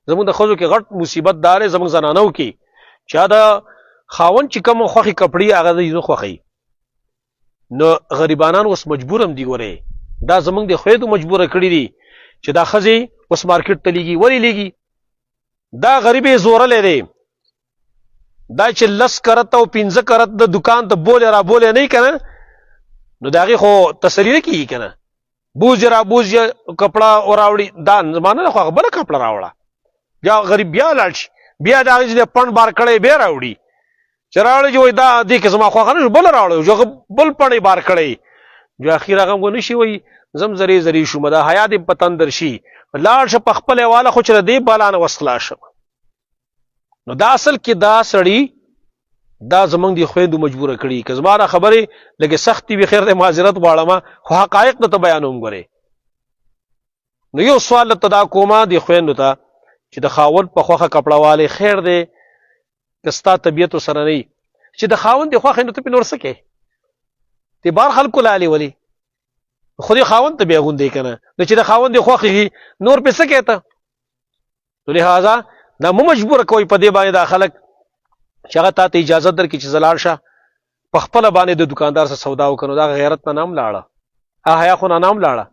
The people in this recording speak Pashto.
زموږ د ښځو کې غټ مصیبت دا دی، زموږ زنانو کې، چې دا خاوند چې کوم خوښي کپړې هغه دوی نه خوښوي. نو غریبانان اوس مجبور هم دي. ګورې، دا زموږ د خویندو مجبوره کړي دي چې دا ښځې اوس مارکیټ ته لیږي. ولې لیږي؟ دا غریب یې زورلی دی. دا چې 10 کرت او 5 کرت د دکان ته بولې را بولې نه که نه، نو د هغې خو تسلي نه کېږي که نه. بوزي را بوزي، کپړه وراوړي، دا زما نه خو هغه بله کپړه راوړه. بیا غریب بیا لاړ شي، بیا د هغې چې پڼ بار کړی بیا راوړي. چې راوړي، چې وایي دا دې کې زما خوښه نه شو، بله راوړی، چې هغه بل پڼې بار کړی، جو اخیر هغه هم ونه شي، وایي زم زرې زرې شوم، دا حیا دې په تندر شي، لاړ شه په خپله واله، خو چې له دې بلا نه وس خلاص شم. نو دا اصل کې دا سړي دا زمونږ د خویندو مجبوره کړي. که زما دا خبرې لږې سختې وي، خیر دی، معذرت غواړم، خو حقایق درته بیانوم. ګورې، نو یو سوال درته دا کومه د خویندو ته چې د خاوند په خوښه کپړه والې، خیر دی که ستا طبیعت سره نه، چې د خاوند د خوښې، نو ته پې نور څه کوې؟ ته بار خلکو لالې ولې؟ خو دې خاوند ته بیا غوندې که نه؟ نو چې د خاوند د خوښې نور پې څه کوې ته؟ نو لهذا دا مو مجبور کوي په دې باندې دا خلک چې هغه تا ته اجازه درکړي چې زه لاړ شه په خپله باندې د دکاندار سره سودا وکړو. دا غیرت نه نام لاړه، حیا خو نه نام لاړه.